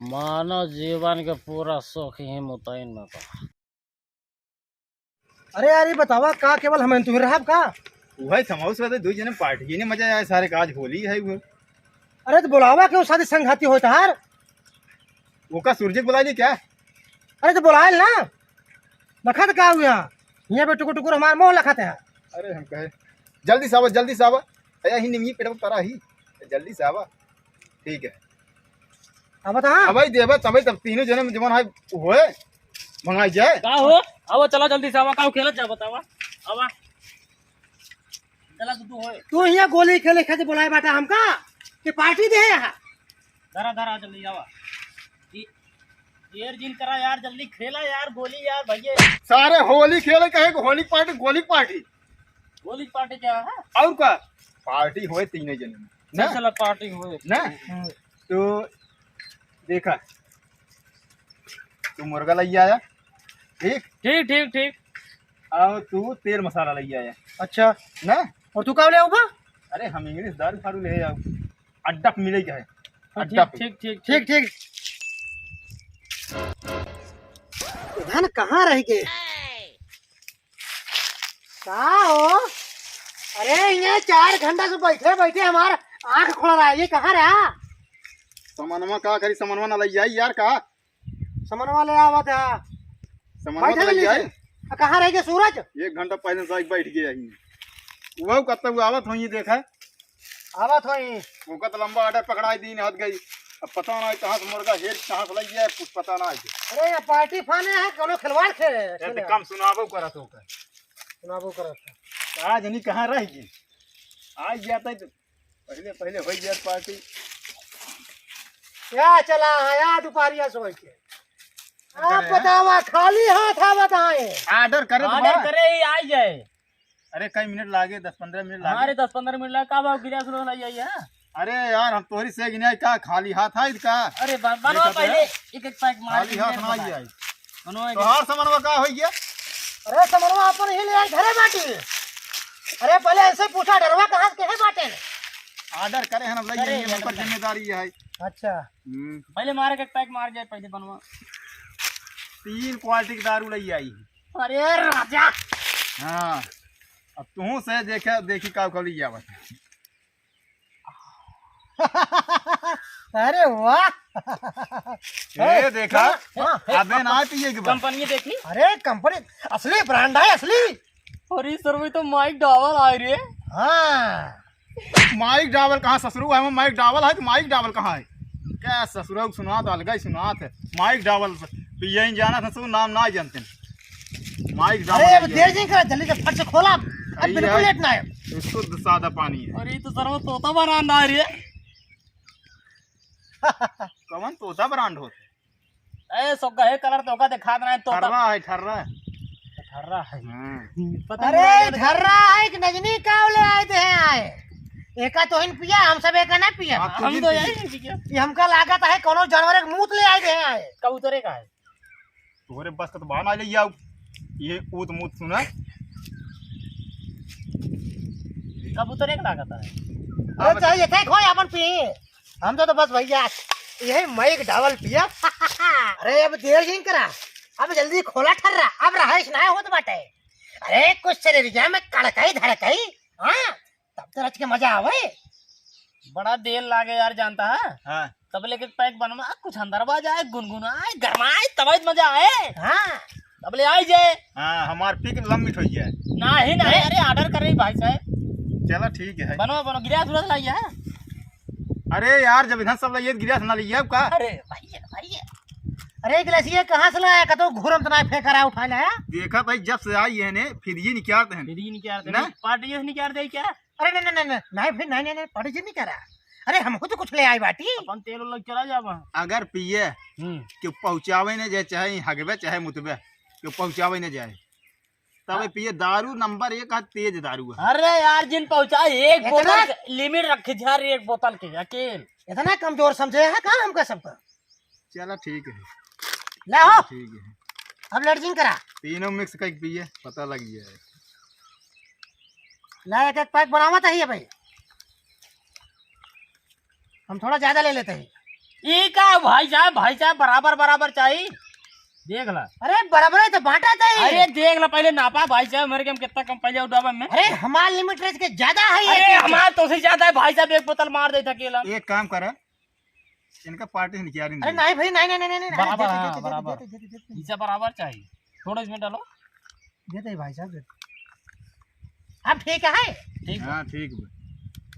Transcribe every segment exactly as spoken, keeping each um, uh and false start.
मानव जीवन के पूरा सुख ही मुतैन में बा। अरे यार, ये बतावा का केवल हम तुम रहब का? वही समझ से दुई जने पार्टी ने मजा आए सारे का, आज होली है वो। अरे तो बुलावा क्यों, शादी संघाती होता हार? वो का सूरज बुला ली क्या? अरे तो बुलाए ना, लखत का हुआ? यहाँ पे टुकुर टुकुर हमार मोह लखत है। अरे हम कहे जल्दी से आवा, जल्दी से आवा। अरे ही निमी पेट में परा ही, जल्दी से आवा। ठीक है। अब बता। अब भाई देवा तबे तब तीनों जने में जवन है होए मंगाई जाए। का हो? आवा चला जल्दी से आवा, का हो खेलत जा बतावा। आवा। चला तू, तू होए। तू यहाँ गोली खेले खातिर बुलाए बाटा हमका कि पार्टी दे यहाँ? धरा, धरा, जल्दी आवा। ई, देर जिन करा यार, जल्दी खेला यार, गोली यार, भैया। सारे होली खेले कहे कि होली पार्टी, गोली पार्टी। गोली पार्टी क्या है? और का? पार्टी होए तीनों जने में। चल, ना? चला पार्टी होए। ना? हम्म। तो देखा, तू मुर्गा लई आया, ठीक? ठीक, ठीक, ठीक। और तू तेल मसाला लई आया। अच्छा। ना? और तू का ले आऊबा? अरे हम इंग्लिश दारू फारू ले आऊ। अड्डा पे मिले क्या है? हाँ, अड्डा ठीक, पे। ठीक, ठीक, ठीक, ठीक। धन कहाँ रह गए? का हो? अरे, ये चार घंटा से बैठे बैठे हमार आँख खुल रहा है, ये कहाँ रहा? समनवा का करी, समनवा ना लई आई यार का? समनवा ले आवत है। समनवा बैठे तो लई नहीं आई। से। आ, कहाँ रह गए सूरज? एक घंटा पहले से बैठ गया ही। वो कब तक आवत होई देखा। आवत होई। ओका तो लंबा order पकड़ाई दीन हाथ गई। अब पता ना कहाँ से मुर्गा हेर कहाँ से लग गया है, कुछ पता ना है। अरे, ये पार्टी फाने है, कोनो खिलवाड़ खेले, ये तो खेले। कम सुनाबो करत हो का। सुनाबो करत है। आज नहीं कहाँ रह गई? आ गया था तो पहले, पहले हो गया पार्टी। या चला है, या दोपहरिया सोच के। आप अरे। बतावा, खाली हाथ आवत आए। Order करे तो order बा। करे ही आ जाए। अरे, कई मिनट लागे, दस पन्द्रह मिनट लागे। अरे, दस पन्द्रह मिनट लागे, का भाव गिरा सुनो ना, यही है। अरे यार, हम तोहरी से गिनाई का, खाली हाथ आई का? अरे, ब-, बनवा देखा तो पहले, है। एक एक pack मार खाली के हाथ गिरा ना बता। आई। बनवा एक तोहार सामानवा का होई गया? अरे, सामानवा अपन ही ले आई, घरे बाटी। अरे, पहले ऐसे पूछा, डरवा कहाँ से, केहे बाटे? Order करे हैं ना, अरे, ये यार, ऊपर बता। जिम्मेदारी है। अच्छा। हम्म। पहले मारे के pack मार जाए, पहले बनवा। तीन quality की दारू लई आई। अरे राजा। हाँ, अब तू से देखे, देखी का का लई आवत। अरे वाह। ये देखा, हाँ, हाँ, अबे ना पिए के बाद। कंपनी देखी? अरे कंपनी, असली brand है, असली। अरे सर, वो तो माइक डावल आए रे। हाँ। माइक डावल कहाँ ससुरू है? माइक डावल है कि माइक डावल कहाँ है? क्या ससुरू सुनात, अलग ही सुनात है। माइक डावल से। तो यही जाना था, ससुरू नाम ना जानते हैं। माइक डावल अरे, है अब ये। देर नहीं करा, जल्दी से फट से खोला। अब अरे बिल्कुल यार, late ना है। ये शुद्ध सादा पानी है। अरे, ये तो सर, वो तोता बना ना रे। कौन तोता brand होता है? ए, सो गहे colour तो का दिखात रहे, तोता। ठर्रा है, ठर्रा। ठर्रा है। हाँ। पता अरे, नहीं लगा। ठर्रा है कि नजनी काव ले आए थे आए? एका तो हिन पिया, हम सब एका ना पिया। हाँ, हम तो यही नहीं पिया। ये हमका लागत है, कोनो जानवर के मूत ले आए थे आए। कबूतरे का है? तोहरे बस का तो बहाना ले जाओ। ये ऊत मूत सुना। कबूतरे का लागत है। अरे, चाहे ये खोए अपन पिए। हम तो, तो बस भैया यही माइक डावल पिया। अरे अब देर जिन करा, अब जल्दी खोला ठर्रा, अब रहाइश ना होत बाटे। अरे कुछ शरीरिया में कड़कई धड़कई, हाँ, तब तो रच के मजा आवे। बड़ा देर लागे यार, जानता है? हाँ। तब लेके pack बनवा, कुछ अंदर बा जाए, गुनगुनाए, गरमाए, तब मजा आए। हाँ। तब ले आई जाए। हाँ, हमार पिक लंबित हो जाए। नहीं, नहीं, अरे order कर रही भाई साहब। चला ठीक है। बनवा, बनवा, गिलास उलास लाई है। अरे यार, जब इधर सब लाइए, गिलास ना लीजिए आपका। अरे भैया, भैया। अरे गिलास ये कहाँ से लाया? कतो घूरम तो ना फेंक रहा, उठा लाया। देखा भाई, जब से आई है ने, फिर ये निकालते हैं। फिर ये निकालते हैं। ना? पार्टी ये निकालते हैं क्या? अरे नहीं, नहीं, नहीं, नहीं, नहीं, फिर नहीं, नहीं, नहीं, पार्टी जी नहीं करा। अरे हमको तो कुछ ले आई बाटी। अपन तेल उल चला जावा। अगर पिए हम्म। कि पहुँचावे न जाए, चाहे हगबे, चाहे मुतबे, कि पहुँचावे न जाए। तबे हाँ। पिए दारू नंबर एक है, तेज दारू है। अरे यार, जिन पहुंचा एक इतना बोतल के, limit रखे झार एक बोतल के अकेल। इतना कमजोर समझे है का हमका सबका? चला ठीक है। ले हो। ठीक है। अब लड़जिन करा। तीनों mix करके पिए, पता लग गया है। ला एक एक pack बनावत है ये भाई। हम थोड़ा ज्यादा ले लेते हैं। ई का भाई साहब, भाई साहब, बराबर बराबर चाही। देख ला। अरे बराबर है तो बांटा चाही। अरे देख ला, पहले नापा भाई साहब, मेरे के हम कितना कम पहले उठावा में। अरे हमार लिमिट रेस के ज्यादा है। अरे हमार तो से ज्यादा है भाई साहब, एक बोतल मार दे थकेला। एक काम करा, इनका पार्टी से निकाल अरे दे। नहीं भाई, नहीं, नहीं, नहीं, नहीं, नहीं, बराबर, देते, हाँ, देते, बराबर। देते, देते, देते। इसे बराबर चाहिए, थोड़ा इसमें डालो। देते भाई साहब, देते। अब ठीक है? ठीक है। हाँ, ठीक बा।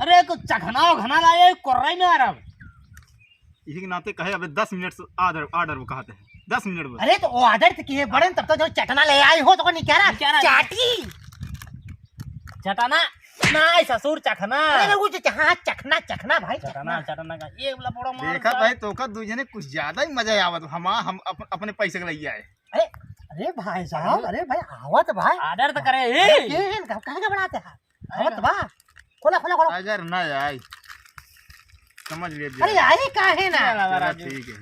अरे, कुछ चखना उखना लाए, कोर्रा ही में आ रहा। इसी के नाते कहे, अबे दस मिनट से ऑर्डर, ऑर्डर वो कहते हैं, दस मिनट बस। अरे, तो ऑर्डर तो किए बड़े, तब तो जो चटना ले आई हो, तो निकारा, निकारा। चाटी। चटना ना, ससुर, चखना। अरे, वो जो, हाँ, चखना, चखना भाई, चटना, चखना। चटना का एक लपोड़ा मार देखा साला। भाई, तोका दू जने कुछ ज्यादा ही मजा आवत। हम, हम अप-, अपने पैसे के लिए आए। अरे, अरे भाई साहब, अरे भाई, आवत भाई। ऑर्डर तो करे, अरे, ए। के है? कहाँ, कहाँ का बनाते हैं? आवत बा। खोला, खोला, खोला। अगर ना आई, समझ लिए अरे, आई काहे ना? चला, चला, राजू। ठीक है।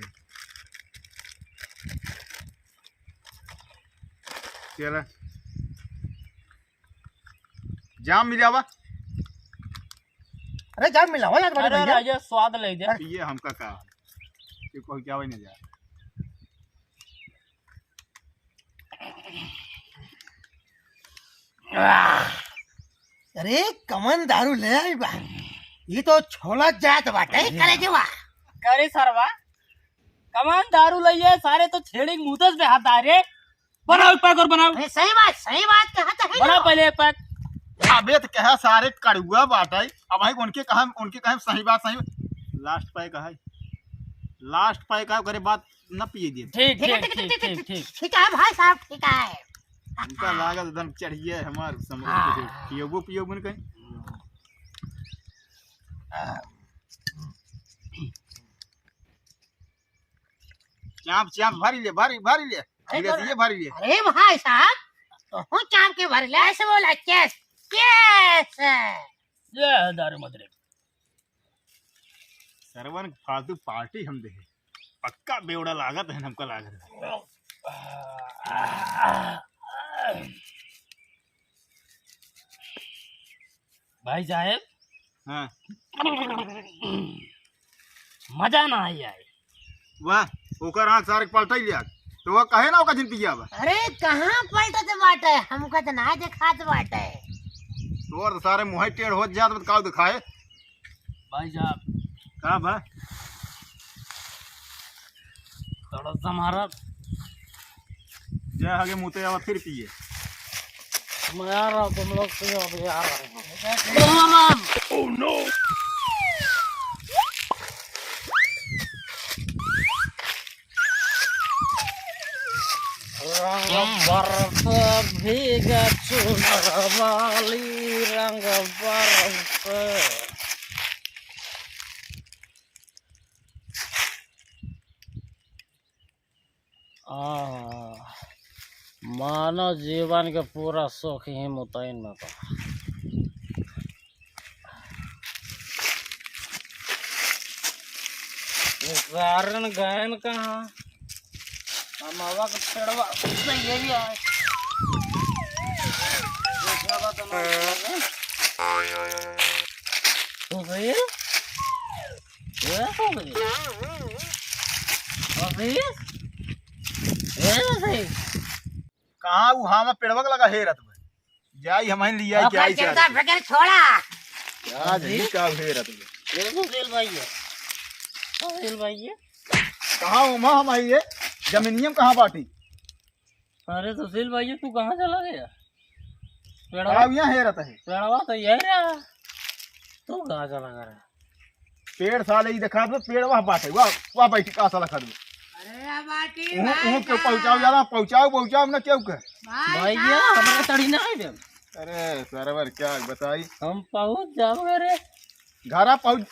चला। जाम मिलावा। अरे, जाम मिलावा यार, बड़े अरे, भैया। राजा, स्वाद ले जा। ये हमका का? ये कोई क्या वही नहीं जा। अरे, कमन दारू ले आई बा। ये तो छोला जात बाटे, कलेजवा। करे सरवा, कमन दारू लइए, सारे तो छेड़ी के मुंह से हाथ आ रे। बनाओ एक पैक और बनाओ। अरे, सही बात, सही बात कहा तो है बनाओ ना। पहले एक पैक। अबे तो कहा सारे कड़ुआ बाटे। अब भाई उनके कहा, उनके कहा सही बात, सही बात। लास्ट पैक है, लास्ट पैक है, ओकरे बाद न पिए दे। ठीक, ठीक, ठीक, ठीक, ठीक, ठीक, ठीक। ठीक है भाई साहब, ठीक है। उनका लागत एकदम चढ़िए हमार समझ हाँ। के पियोबो, पियोबो न कहीं। चाप, चाप, भरी ले, भरी, भरी ले। अरे गिलास तो ये भरी ले। अरे भाई साहब, तो हूँ चाप के भरी ले, ऐसे बोला, कैस, कैस। ये है दारू मदरे। सरवन फालतू पार्टी हम दे। पक्का बेवड़ा लागत है, हमका लागत है। भाई साहेब, हाँ। मजा ना आई, आई। वाह, ओकर आँख सारे पलटाई लिया। तो वह कहे ना ओकर जिंदगी अब। अरे, कहाँ पलटत बाटे? हमका तो ना देखात बाटे। तोर तो सारे मुँह टेढ़ होत जात, बत काऊ दिखाए। भाई साहब। का बा? थोड़ा सा हमारा जा आगे मुँह ते आवा, फिर पिए। मैं आ रहा हूँ, तुम लोग पियो, अभी आ रहा हूँ। Oh no! रंग बरस भीगा चुनर वाली, रंग बरस। आह, मानव जीवन के पूरा सुख ही मुतैन में बा। ये सारन गयन कहाँ? हम आवा के पेड़वा से ये भी आए। देखा बा तो ना। तो सही है? ए, अभी? अभी? ए, अभी? कहाँ उ हामा पेड़वा के लगा हेरत बा? जाई हमहिन लिया ओकर जाई चिंता चार। फिकर छोड़ा। आज अभी? ही का हेरत बा? ए, सुशील भाई है। सुशील भाई है। कहाँ उमा हम आई है? जमीनियम कहाँ बाटी? अरे सुशील भाई, तू कहाँ चला गया? पेड़वा का यहाँ हेरत है? पेड़वा तो यही रहा। तू कहाँ चला गया? पेड़ साले ही देखा दो, पेड़ वहाँ बाटे, वहाँ, वहाँ बैठी का साला खा दो। अरे बाटी उहाँ, भाई उहाँ के का? पहुँचाओ जाला, पहुँचाओ, पहुँचाओ ना क्यों के? भाई भैया, का? हमरा तड़ी ना है जब। अरे सरवर क्या बताई? हम पहुँच जाओ रे। घरा पहुँच।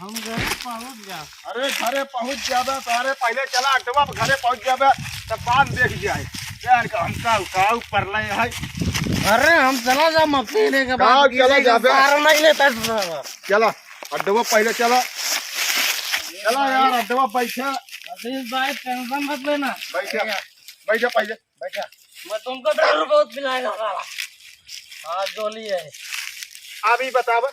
हम घरे पहुँच जा। अरे घरे पहुँच जाबे, तो अरे पहले चला अड्डवा पे, घरे पहुँच जाबे, तब बाद देख जाए। यार का हम का, का ऊपर ले है? अरे हम चला जा, मक्खी ने के का बाद चला किसी का जाबे? सार नहीं लेता है साला। चला, अड्डवा पहले चला। चला यार, अड्डवा बैठा। अजीज भाई, टेंशन मत लेना। बैठा, बैठा पहले। बैठा। मैं तुमको दारू बहुत पिलाएगा साला। हाँ, गोली है। अभी बतावा।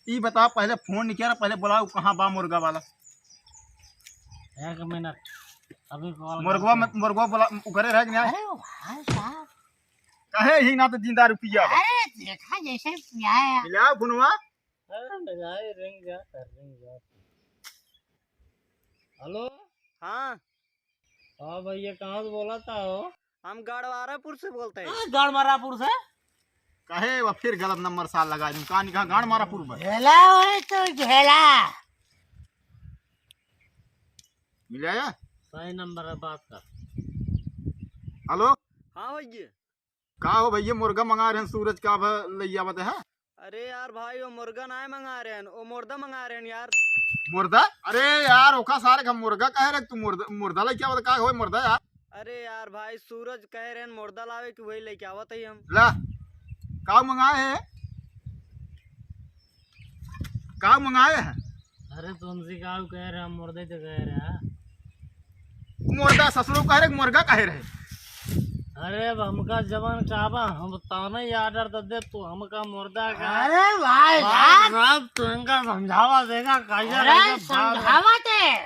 ई बताओ, पहले फोन नहीं किया ना, पहले बुलाओ कहाँ बा मुर्गा वाला। एक मिनट, अभी कॉल मुर्गवा करते में, हैं। मुर्गवा बोला, उकरे रह गया। अरे भाई साहब। कहे ही ना तो जिंदा रुपया बा। अरे देखा जैसे पिया है। मिलाओ फोनवा। अरे लगाए रिंग जात है, रिंग जात है। हेलो। हाँ। हाँ भैया, कहाँ से बोला था हो? हम गढ़वारापुर से बोलते हैं। हाँ, गढ़वारापुर से। कहे वो फिर गलत नंबर साल लगा दूं, कहाँ निकहा गढ़वारापुर में। झेला होए तो झेला। मिल आया? सही नंबर है, बात कर। हेलो। हाँ भैया। का हो भैया, मुर्गा मंगा रहे हैं सूरज का, अब ले आवत है? अरे यार भाई, वो मुर्गा ना मंगा रहे हैं, वो मुर्दा मंगा रहे हैं यार। मुर्दा? अरे यार, ओका सारे का मुर्गा कहे रहे तू, मुर्दा, मुर्दा लेके आवत का हो मुर्दा यार? अरे यार भाई, सूरज कहे रहे हैं मुर्दा लावे कि वही लेके आवत है हम। ला, का मंगाए है? का मंगाए है? अरे तुमसे का कह रहे, हम मुर्दे तो कह रहे हैं। मुर्दा ससुरो कह रहे, मुर्गा कह रहे। अरे अब हमका जवान का बा, हम तौने ही ऑर्डर दे दे, तू हमका मुर्दा का। अरे भाई भाई साहब। साहब, तू इनका समझावा देगा, कैसे अरे रहेगा भाई? समझावा दे।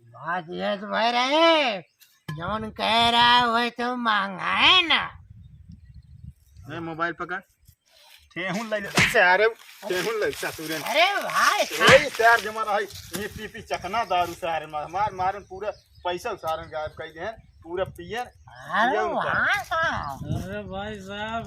बात ये तो भाई रहे, जौन कह रहा है वही तो मांगा है ना। मैं मोबाइल पकड़। ठेहुन ले ले, सारे, ठेहुन ले, ससुरन। अरे भाई, ए, सार जमा रही, ये पी पी चखना दारू सारे मार, मार, मारन पूरा पैसा सारन गायब कर दे, पूरा पियन, अरे पियन उतार। वाह साहब। अरे भाई साहब,